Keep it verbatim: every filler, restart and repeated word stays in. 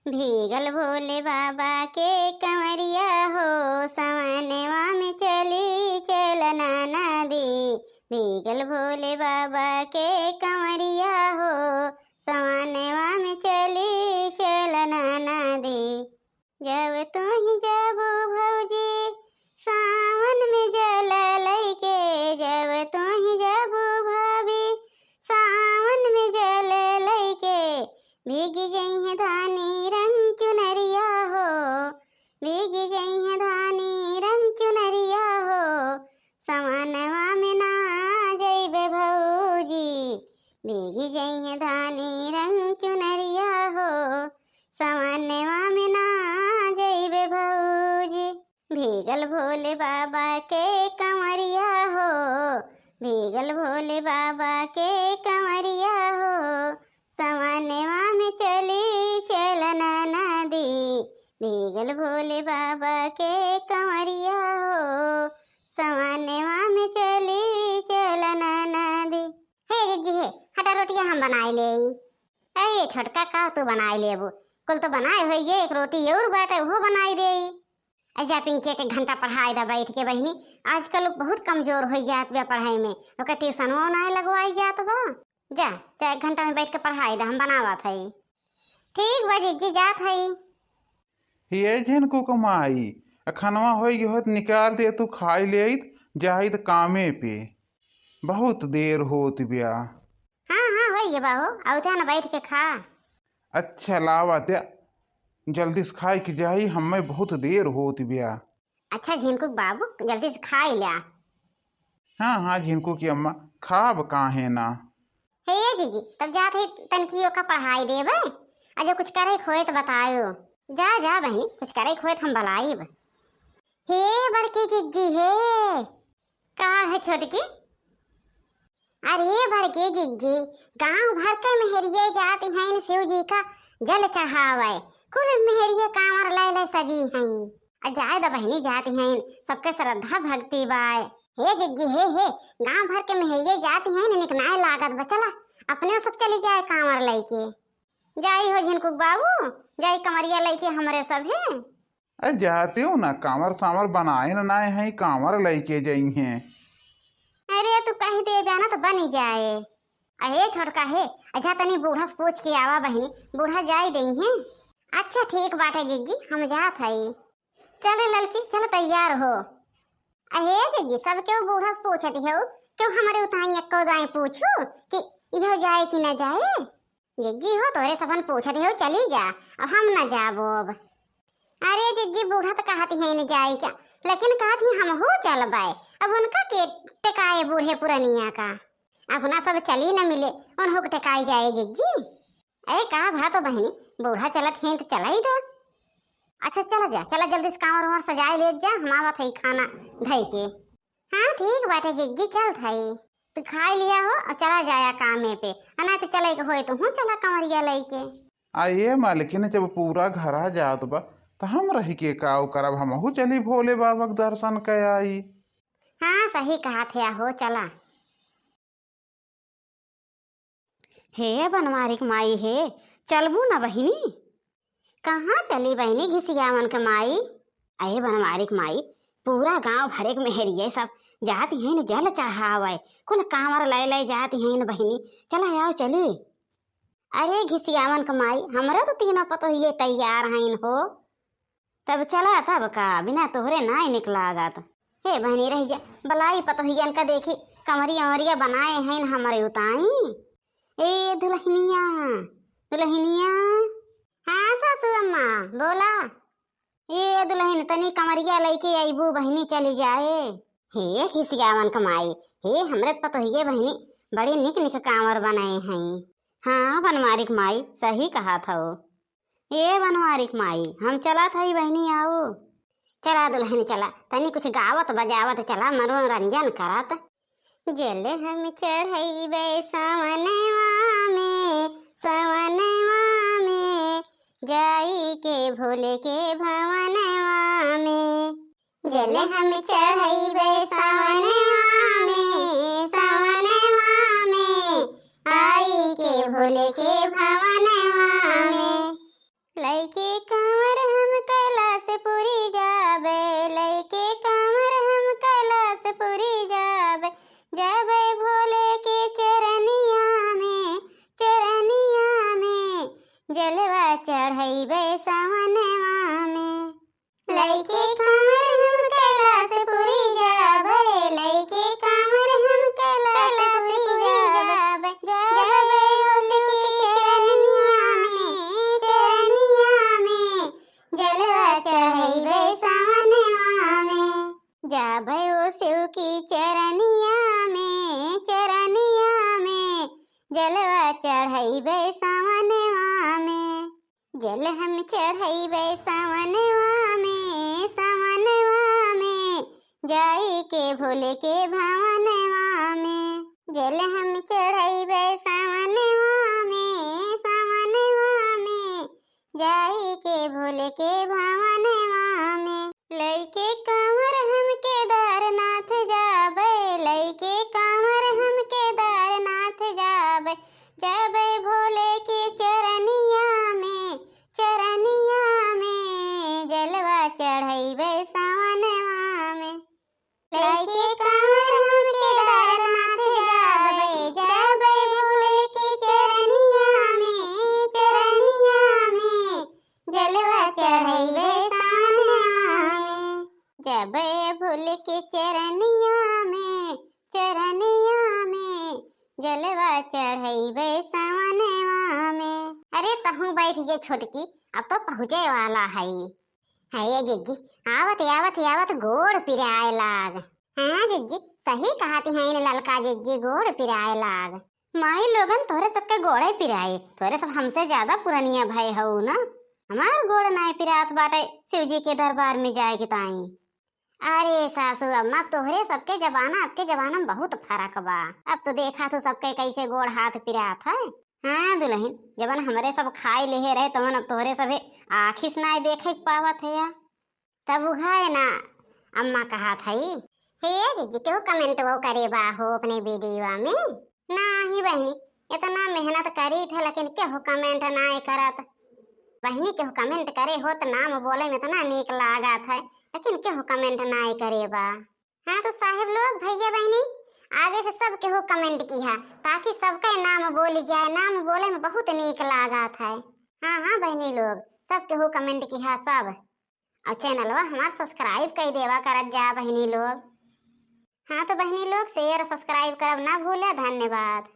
भीगल भोले बाबा के कंवरिया हो, सवनवा में चली चल ननदी। भीगल भोले बाबा के कंवरिया हो, सवनवा में चली चल ननदी। जब तोही जाबू भौजी सावन में जल लइके, जब तोही जाबू भाभी सावन में जल लइके, भीग जइहें धानी रंग चुनरिया हो, भीग जइहें धानी रंग चुनरिया हो, सवनवा में ना जइबे भौजी, भीग जइहें धानी रंग चुनरिया हो, सवनवा में ना जइबे भौजी। भीगल भोले बाबा के कंवरिया हो, भीगल भोले बाबा के कंवरिया हो, सवनवा में चली चल ननदी। भीगल भोले बाबा के कंवरिया हो, सवनवा में चली चल ननदी। हे जिज्जी हे, हटा रोटिया हम बनाए लेई। ए छोटका, का तू बनाए लेबू? कुल तो बनाए होइए, एक रोटी और बाटे, उहो बनाए देई। ए जा पिंकी के एक घंटा पढ़ाए दा बैठ के बहिनी, आजकल बहुत कमजोर होइ जात बा पढ़ाई में, ओकर ट्यूशनवा नाहीं लगवाई जात बा। जा, जा एक घंटा में बैठ के पढ़ाए दा, हम बनावत हई। ठीक बा जिज्जी, जात हई। ये झिनकू के माई, आ खनवा होइ गयो होत निकाल दे, तू खाई लेइत, जाइत कामे पे, बहुत देर होत ब्या। हाँ, हाँ, होइ गया बा हो, अउते ना बैठ के खा। अच्छा, लावा ते, जल्दी से खाए के जाई, हमें बहुत देर होत ब्या। अच्छा झिनकू बाबू, जल्दी से खाई ल्या। हाँ, हाँ, झिनकू की अम्मा, खाब काहे ना। हे जिज्जी, तब जात ही तनकी ओका पढ़ाई देबे, आ जो कुछ करे के होए तो बतायो। जा, जा बहिनी, कुछ करे के होए तो हम बलाइब। हे बड़की जिज्जी हे। का है छोटकी? अरे बड़की जिज्जी, गांव भर के मेहरिये जात हैं शिव जी का जल चढ़ावे, कुल मेहरिये कांवर ले ले सजी हैं। आ जाए द बहिनी, जात हैं, सबके श्रद्धा भक्ति बाय। हे जिज्जी हे, हे, गांव भर के मेहरिये जात हैं, निक नाय लागत बा, चला, अपने सब चली जाए कांवर लइके। जाई हो झिनकू बाबू, जाई कंवरिया लइके हमरे सब है। अरे जाते हो ना, कांवर सांवर बनाए ना, नाय है, कांवर लइके जाई हैं। अरे तू कही दे बा ना तो बनी जाए। अरे छोटका हे, अच्छा तनी बूढ़ा से पूछ के आवा बहिनी, बूढ़ा जाई देई हैं। अच्छा ठीक बाटे जिज्जी, हम जात हई। चल रे ललकी, चल तैयार हो। अहे जिज्जी, सब केहू बूढ़ा से पूछत हो, केहू हमरे उताई एक्को दाई पूछू कि इहो जाए कि न जाए? जिज्जी हो, तोहरे सबन पूछत हो, चली जा, अब हम न जाबो अब। अरे जिज्जी, बूढ़ा तो कहत हैं न जाए का, लेकिन कहत ही हमहू चलबे। अब उनका के टेकाए बूढ़े पुरनिया का, अपना सब चली न मिले, उनहू के टेकाए जाए जिज्जी। ए, का भा तो बहिनी, बूढ़ा चलत हैं तो चलाई दा। अच्छा, चला जा, चला जल्दी से कांवर उंवर सजाए ले जा, हम आवत हई खाना धई के। हाँ, ठीक बाटे जिज्जी, चलत हई। तू खाई लिया हो और चला जाया कामे पे, आ ना तो चले के होए तो हूँ चला कंवरिया लइके। आ ये मालकिन, जब पूरा घरा जात बा, तो हम रही के काव करब, हमहू चली भोले बाबा के दर्शन के आई। हाँ, सही कहत है हो, चला। हे बनवारी के माई हे, चलबू ना बहिनी? कहाँ चली बहिनी घिसियावन के माई? अहे बनवारी के माई, पूरा गांव भरे के मेहरिये सब जात हैं न जल चढ़ावे, कुल कांवर ले ले जात हैं न बहिनी, चला आओ चली। अरे घिसियावन के माई, हमरे तो तीनों पतोहिये तैयार हैं हो। तब चला तब का, बिना तोहरे नाय निक लागत। हे बहिनी रहि जा, बलाई पतोहियन का देखी, कमरी अमरिया बनाए हैं हमरे उताई। ए दुलहिनिया, दुलहिनिया। हाँ सासू अम्मा, बोला। ए दुलहिन, तनी कमरिया लइके अइबू बहिनी, चली जाए। हे घिसियावन के माई, हे हमरे पतोहिये बहिनी, बड़ी निक निक कांवर बनाए हैं। हाँ बनवारी के माई, सही कहत हौ। ए बनवारी के माई, हम चलत हई बहिनी, आऊ। चला दुलहिन चला, तनी कुछ गावत बजावत चला, मनोरंजन करत। जल हम चढ़इबे सवनवा में, सवनवा में, जाई के भोले के भवनवा में। जल हम चढ़इबे सवनवा में, सवनवा में, आई के भोले के भवनवा में। लइके कांवर हम कैलाशपुरी जाबे, लइके कांवर हम कैलाशपुरी जाबे, जाबे भोले के चरनिया में, चरनिया में, जलवा चढ़इबे सावनवा में। लइके कांवर हम कैलाशपुरी जाबे, लइके कांवर हम कैलाशपुरी जाबे, जाबे भोले के चरनिया में, चरनिया में, जलवा चढ़इबे सावनवा में। जाबे ओ शिव की चरनिया में, चरनिया में, जलवा चढ़इबे सावनवा में। जल हम चढ़इबे सावनवा में, सावनवा में, जाई के भोले के भवनवा में। जल हम चढ़इबे सावनवा में, सावनवा में, जाई के भोले के भवनवा में। लइके कांवर हम केदारनाथ जाबे, लइके कांवर हम केदारनाथ जाबे, जाबे भोले के चरनिया में, चरनिया में, जलवा चढ़इबे सावनवा में। लइके कांवर हम केदारनाथ जाबे, जाबे भोले के चरनिया में, चरनिया में, जलवा चढ़इबे सावनवा में। जाबे भोले के चरनिया में, चरनिया में, जलवा चढ़इबे सावनवा में। अरे तहूँ बैठ जे छोटकी, अब तो पहुँचे वाला है। है ये जिज्जी, आवत, आवत, आवत गोड़ पिराए लाग। हाँ जिज्जी, सही कहती हैं इन ललका जिज्जी, गोड़ पिराए लाग। माई लोगन, तोहरे सबके गोड़े पिराए, तोहरे सब हमसे ज्यादा पुरनिया भए हऊ ना। हमार गोड़ नाय पिरात बाटे शिव जी के दरबार में जाए के ताई। अरे सासू अम्मा, अब तोहरे सबके जमाना, अब के जमाना में बहुत फर्क बा। अब तो देखा तू सबके कैसे गोड़ हाथ पिरात है। हाँ दुल्हन, जवन हमरे सब खाए लेहे रहे, तवन अब तोहरे सभे आँखी से नाय देखे के पावत है या। तब उघाए ना अम्मा कहत हई, "हे दीदी, केहू comment वो करे बा हो अपने video में?" नाही बहिनी, इतना मेहनत करी थे, लेकिन केहू comment नाय करत। बहिनी, केहू comment करे हो तो नाम बोले में इतना नीक लागत है, लेकिन केहू comment नाय करे बा। हाँ तो साहेब लोग, भैया बहिनी, आगे से सब केहू comment किहा, ताकि सबका नाम बोली जाए। नाम बोले में बहुत नीक लागत है। हाँ, हाँ बहिनी लोग, सब केहू comment किहा सब। और channelवा हमार subscribe कई देवा करत जा बहिनी लोग। हाँ तो बहिनी लोग, share और subscribe करब ना भूले। धन्यवाद।